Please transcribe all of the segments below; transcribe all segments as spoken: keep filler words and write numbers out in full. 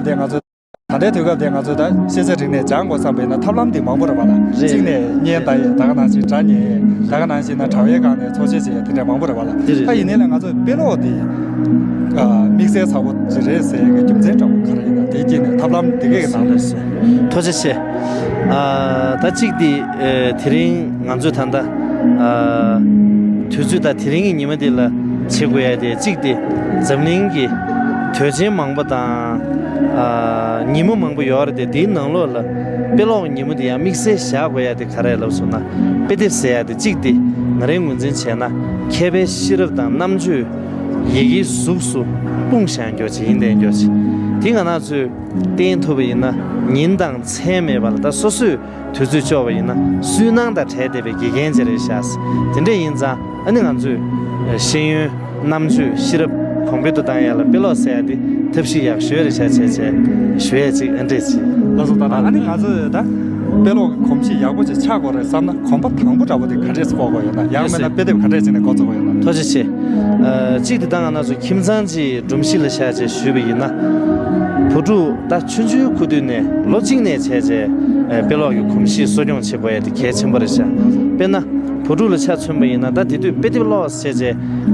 དེ་ང་ཚོ་ད་ལྟའི་དུས་སྐབས་དེ་ང་ཚོ་ད་ཤེས་བྱ་རིག་གནས་སྦྱང་དགོས་བསམ་པ་ཡིན་ན་ཐབས་ལམ་དེ་མང་པོ་རེད་པ་ལ། རེད། གཅིག་ནས་བརྙན་ལྟ་ཡས། ད་ག་ནང་བཞིན་སྒྲ་ཉན་ཡས། ད་ག་ནང་བཞིན་ན་དྲ་བའི་སྒང་ནས་ཚོར་ཤེས་བྱེད་ཡས། དེ་འདྲ་མང་པོ་རེད་པ་ལ། དེ་རེད། ད་ཡིན་ནའི་ལ་ང་ཚོ་དཔེ་ཀློག་དེ་ཨ་དམིགས་བསལ་ཚ་པོ་ཅིག་རེད་ཟེར་ཡས་ཀྱི་རྒྱུ་མཚན་འདྲ་པོ་ག་རེ་ཡིན་ན། དེའི་རྐྱེན་ནས་ཐབས་ལམ་དེ་གས་ཀྱི་ནང་ལ། ཐུགས་རྗེ་ཆེ། ཨ་ད་གཅིག་དེ་ཨ་དེ་རིང་ང་ཚོས་ད་ལྟ་ཨ་དུས་ཚོད་ད་དེ་རིང་གི་ཉི་མ་འདི་ལ་བྱེད་དགོས་ཡ་དེ། གཅིག་དེ་འཛམ་གླིང་གི་དུས་ཆེན་མང་པོ་དང་ཨ་ཉིན་མོ་མང་པོ་ཡོད་རེད་དེ། དེའི་ནང་ལོགས་ལ་དཔེ་ཀློག་ཉིན་མོ་དེ་ཡང་དམིགས་བསལ་བཞག་དགོས་ཡ་དེ་ག་རེ་ལབ་སོང་ན། དཔེ་དེབ་ཟེར་ཡ་དེ་གཅིག་དེ་ང་རའི་ངོས་འཛིན་བྱས་ན་མཁས་པའི་ཤེས་རབ་དང་རྣམ་དཔྱོད་ཡི་གེའི་གཟུགས་སུ་སྤུངས་བཞག་མཁན་ཅིག་ཡིན་བསྡད་མཁན་ཅིག། དེ་ང་རང་ཚོས་བསྟན་ཐུབ་པ་ཡིན་ན་ཉིན་དང་མཚན་མེད་པ་ལ་ད་སོ་སོས་དུས་ཚོད་ལྕོགས་པ་ཡིན་ན་སུན་སྣང་དང་བྲལ་བསྡད་པའི་དགེ་རྒན་ཅིག་རེད་ཤག། དེ་འདྲ་ཡིན་ཙང་ཨ་ནི་ང་ཚོས་ཤེས་ཡོན་རྣམ་དཔྱོད་ཤེས་རབ་གོང་འཕེལ་དུ་བཏང་ཡ་ལ་དཔེ་ཀློག་ཟེར་ཡ་དེ་ཐབས་ཤེས་ཡག་ཤོས་རེད་ཤག་བྱས་བྱས་ཞུ་ཡ་ཅིག་ཨ་འདྲས་ཅིག། ལགས་སོ། ད་ལྟ་ཨ་ནི་ང་ཚོས་ད་དཔེ་ཀློག་གི་གོམས་གཤིས་ཡག་པོ་ཅིག་ཆགས་དགོས་རེད་བསམ་ན་གོམ་པ་དང་པོ་འདྲ་པོ་དེ་ག་འདྲས་སྤོ་དགོས་ཡོད་ན། ཡང་མིན་ན་དཔེ་དེབ་ག་འདྲས་བྱས་ནས་འགོ་བཙུགས་དགོས་ཡོད་ན། ཐུགས་རྗེ་ཆེ། ཨ་གཅིག་དེ་ད་ང་རང་ཚོ་ཁྱིམ་ཚང་གཅིག་སྒྲོམ་གཞི་ལ་བཞག་བྱས་ཞུས་པ་ཡིན་ན། བུ་ཕྲུག་ད་ཆུང་ཆུང་ཁུ་དུས་ནས་ལོ་གཅིག་ནས་བྱས་བྱས་ཨ་དཔེ་ཀློག་གི་གོམས་གཤིས་གསོ་སྐྱོང་བྱེད་དགོས་ཡ་དེ་གལ་ཆེན་པོ་རེད་ཤག། དཔེར་ན་བུ་ཕྲུག་ལ་ཆ་མཚོན་པ་ཡིན་ན་ད་དེ་དུས་དཔེ་དེབ་ཀློག་བྱས་བྱས་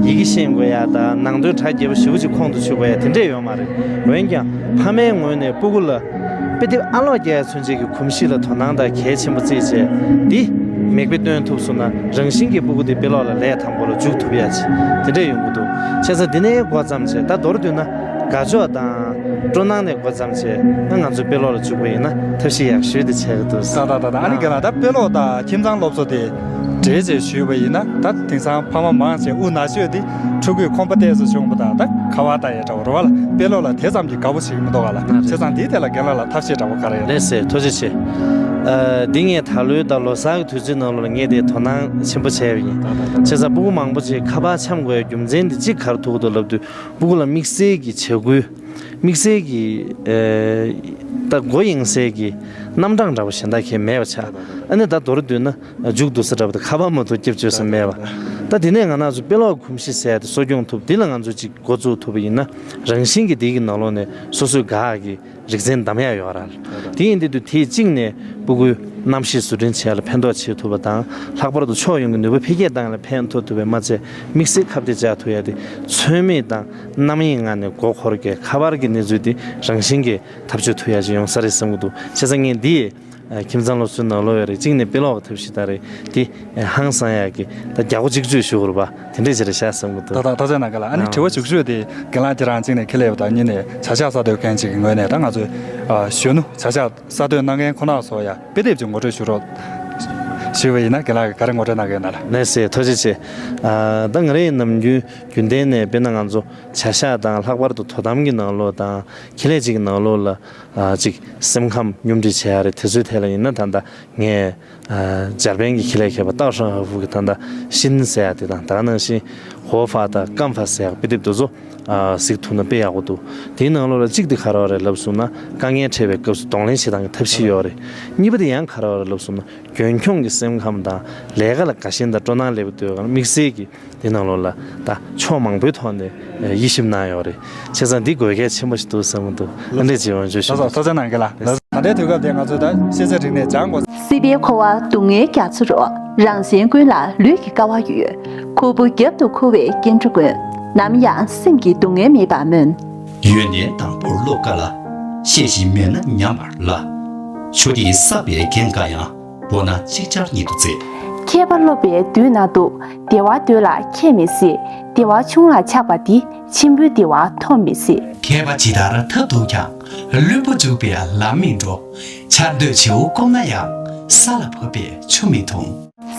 ཡི་གེ་ཤེས་དགོས་ཡ་དང་ནང་དོན་གྲ་རྒྱས་པོ་ཞེ་པོ་ཅིག་ཁོང་དུ་ཆུད་དགོས་ཡ་དེ་འདྲས་ཡོད་མ་རེད། འོན་ཀྱང་ཕ་མའི་ངོས་ནས་སྤུ་གུ་ལ་དཔེ་དེབ་ཨ་ཀློག་རྒྱག་ཡ་ཚུན་ཆད་ཀྱི་གོམས་གཤིས་ལ་དོ་སྣང་དང་གལ་ཆེན་པོ་བརྩིས་བྱས་འདི་མིག་དཔེ་སྟོན་ཐུབ་སོང་ན་རང་བཞིན་གྱིས་སྤུ་གུ་དེ་དཔེ་ཀློག་ལ་ལས་དང་པོ་ལ་འཇུག་ཐུབ་ཡ་ཅིག་དེ་འདྲས་ཡོང་གི་འདུག། བྱས་ཙང་འདི་ནས་འགོ་བརྩམས་བྱས་ད་མདོར་བསྡུས་ན་དགའ་ཕྱོགས་དང་སྤྲོ་སྣང་ནས་འགོ་བརྩམས་བྱས་ང་ང་ཚོ་དཔེ་ཀློག་ལ་འཇུག་པ་ཡིན་ན་ཐབས་ཤེས་ཡག་ཤོས་དེ་བྱེད་ཀྱི་འདུག། ད་ད་ད་ད་ཨ་ནི་རྒན་ལགས་ད་དཔེ་ཀློག་དང་ཁྱིམ་ཚང་སློབ་གསོ་དེ་འབྲེལ་བྱས་ཞུས་པ་ཡིན་ན་ད་དེང་སང་ཕ་མ་མང་ཆེ་དབུགས་ན་ཤོས་དེ་ཕྲུ་གུས་ཁང་པ་ཏོག་ཙམ་བྱུང་བ་དང་ད་ཁ་པར་ལྟ་ཡས་འདྲ་བོ་རེད་པ་ལ། དཔེ་ཀློག་ལ་དེ་ཙམ་གྱིས་དགའ་པོ་བྱེད་ཀྱི་མི་འདུག་ག་ལ། བྱས་ཙང་དེའི་ཐད་ལ་རྒན་ལགས་ལ་ཐབས་ཤེས་འདྲ་བོ་ག་རེ་ཡོད། ལགས་སེ་ཐུགས་རྗེ་ཆེ། ཨ་འདི་ངས་ད་ལོའི་ད་ལོ་གསར་གྱི་དུས་ཚོད་ནང་ལོགས་ལ་ངས་དེ་དོ་སྣང་ཆེན་པོ་བྱས་པ་ཡིན། བྱས་ཙང་སྤུ་གུ་མང་པོ་ཅིག་ཁ་པར་འཁྱམ་དགོས་ཡ་རྒྱུ་མཚན་དེ་གཅིག་ག་རེ་ཐུག་འདུག་ལབ་དུས་སྤུ་གུ་ལ་དམིགས་བསལ་གྱི་བྱ་འགུལ་དམིགས་བསལ་གྱི་ཨ་ད་མགོ་གཡེང་སའི་གི་རྣམ་གྲངས་འདྲ་བོ་གཞན་དག་གས་མེད་པ་ཆགས། ཨ་ནི་ད་མདོར་བསྡུས་ན་མཇུག་བསྡུ་ས་འདྲ་བོ་དང་ཁ་པར་མ་གཏོགས་སྐྱབས་བཅོལ་ས་མེད་པ། ད་དེ་ནས་ང་རང་ཚོ་དཔེ་ཀློག་གོམས་གཤིས་ཟེར་ཡ་དེ་གསོ་སྐྱོང་ཐུབ། དེ་ལ་ང་ཚོ་ཅིག་འགོ་བཙུགས་ཐུབ་པ་ཡིན་ན་རང་བཞིན་གྱིས་དེའི་གི་ནང་ལོགས་ནས་སོ་སོའི་ག་གི་རིག་རྩལ་འདམ་ཡག་ཡོད་ར། དེ་ཡིན་དུས་དུས་དེའི་གཅིག་ནས་སྤུ་གུའི་རྣམ་ཤེས་བཟོ་སྐྲུན་བྱེད་ཡ་ལ་ཕན་ཐོགས་བྱེད་ཐུབ་པ་དང་ལྷག་པར་དུ་ཕྱོགས་ཡོངས་ཀྱི་ནུས་པ་འཕེལ་རྒྱས་བཏང་ཡ་ལ་ཕན་ཐོགས་ཐུབ་པའི་མ་ཚད་དམིགས་བསལ་ཁ་གཏད་བཅག་ཐུབ་ཡ་དེ་ཚོད་མེད་དང་རྣམ་གཡེང་ངང་ནས་མགོ་འཁོར་གྱི་ཁ་པར་གྱི་གནས་ཚུལ་དེ་རང་བཞིན་གྱིས་ཐག་གཅོད་ཐུབ་ཡ་ཅིག་ཡོང་ས་རེད་བསམ་གྱི་འདུག། བྱས་ཙང་ངས་འདི་ཨ་ཁྱིམ་ཚང་སློབ་གསོའི་ནང་ལོགས་ཡོད་རེད། གཅིག་ནས་དཔེ་ཀློག་གི་ཐབས་ཤེས་ད་རེད་དེ་ཨ་ཧང་སང་ཡག་གི་ད་རྒྱ་སྒོ་གཅིག་གཅོད་ཞུ་དགོས་རེད་པ། དེ་འདྲས་ཅིག་རེད་ཤག་བསམ་གྱི་འདུག། ད་ད་ད་ཆ་ན་ག་ལ་ཨ་ནི་དྲི་བ་བཅུ་གཅིག་དེ་རྒན་ལགས་ཁྱེད་རང་གཅིག་ནས་ཁས་ལེན་ཡོད་ད་གཉིས་ནས་བྱ་གཞག་གསར་གཏོད་མཁན་གཅིག་གི་ངོས་ནས་ད་ང་ཚོའི་ཨ་གཞོན་ནུ་བྱ་གཞག་གསར་གཏོད་གནང་མཁན་ཁོ་ན་ཚོ་ཡ་དཔེ་དེབ་ཅིག་ངོ་སྤྲོད་ཞུ་རོགས་ཞུས་པ་ཡིན་ན་རྒན་ལགས་ཀྱིས་ག་རེ་ངོ་སྤྲོད་གནང་གི་ཡོད་ན་ལ། ལགས་སེ་ཐུགས་རྗེ་ཆེ། ཨ་ད་ང་རེ་ནམ་རྒྱུན་རྒྱུན་ལྡན་ནས་དཔེར་ན་ང་ཚོ་བྱ་གཞག་དང་ལྷག་པར་དུ་དོ་དམ་གྱི་ནང་ལོགས་དང་ཁེ་ལས་ཅིག་གི་ནང་ལོགས་ལ་ཨ་ཅིག་སེམས་ཁམས་སྙོམས་སྒྲིག་བྱེད་ཡ་རེད། དེ་ཚོའི་ཐད་ལ་ཡིན་ན་ད་ལྟ་ངས་ཨ་འཇར་པན་གྱི་ཁེ་ལས་མཁས་པ་ཏའོ་ཧྲང་ཧྥུ་གི་ད་ལྟ་ཤིན་ཟེར་ཡ་དེ་དང་ད་ག་ནང་བཞིན་ཧོ་ཧྥ་དང་ཀམ་ཧྥ་ཟེར་ཡ་དཔེ་དེབ་དེ་ཚོ་ཨ་གཟིགས་ཐུབ་ན་དཔེ་ཡག་པོ་འདུག། དེའི་ནང་ལོགས་ལ་གཅིག་དེ་ག་རེ་རེད་ལབ་སོང་ན་དཀའ་ངལ་འཕྲད་པའི་སྐབས་སུ་གདོང་ལེན་བྱེད་སྟངས་ཀྱི་ཐབས་ཤེས་ཡོད་རེད། གཉིས་པ་དེ་ཡང་ག་རེ་རེད་ལབ་སོང་ན་རྒྱུན་འཁྱོངས་ཀྱི་སེམས་ཁམས་དང་ལས་ཀ་ལ་དགའ་ཞེན་དང་སྤྲོ་སྣང་སླེབས་དུས་དམིགས་བསལ་གྱི་དེ་ནང་ལོགས་ལ་ད་ཕྱོགས་མང་པོའི་ཐོག་ནས་དབྱེ་ཞིབ་གནང་ཡོད་རེད། བྱས་ཙང་འདི་དགོས་གལ་ཆེན་པོ་ཞིག་འདུག་བསམ་གྱི་འདུག། ཨ་འདྲས་ཅིག་ཡོང་བརྗོད་ཞུ། ལགས་སོ་ཐུགས་རྗེ་གནང་གི་ལགས། ད་ལྟའི་དུས་སྐབས་དེ་ང་ཚོས་ད་ཤེས་བྱ་རིག་གནས་སྦྱང་དགོས། སྲིད་པའི་འཁོར་བ་སྡུག་བསྔལ་རྒྱ་མཚོ་རུ། རང་གཞན་ཀུན་ལ་ལུས་ཀྱི་དཀའ་བ་ཡོད། ཁོལ་པོ་རྒྱབ་ཏུ་འཁུར་བའི་སྐྱེ་འགྲོ་ཀུན། ནམ་ཡང་སེམས་ཀྱི་སྡུག་བསྔལ་མེད་པར་སྨོན། ཡོན་ཏན་དང་པོར་བློ་དཀར་ལ། ཤེས་བཞིན་མེད་ན་ཉམས་པར་སླ། ཆུ་འདིས་བསགས་པའི་རྐྱེན་འགའ་ཡང་། བོར་ན་ཅིག་ཅར་ཉིད་དུ་བརྩེགས། མཁས་པ་སློབ་པའི་དུས་ན་སྡུག། བདེ་བ་འདོད་ལ་ཁྱད་མི་སྲིད། བདེ་བ་ཆུང་ལ་ཆགས་པ་འདི། ཆེན་པོའི་བདེ་བ་ཐོབ་མི་སྲིད། མཁས་པ་ཇི་ལྟར་ཐབས་རྡུགས་ཀྱང་། བླུན་པོ་འཇུག་པའི་ལམ་མི་འགྲོ། ཆར་འདོད་བྱེའུ་སྐོམ་ན་ཡང་། ས་ལ་བབས་པས་ཆུ་མི་འཐུང་།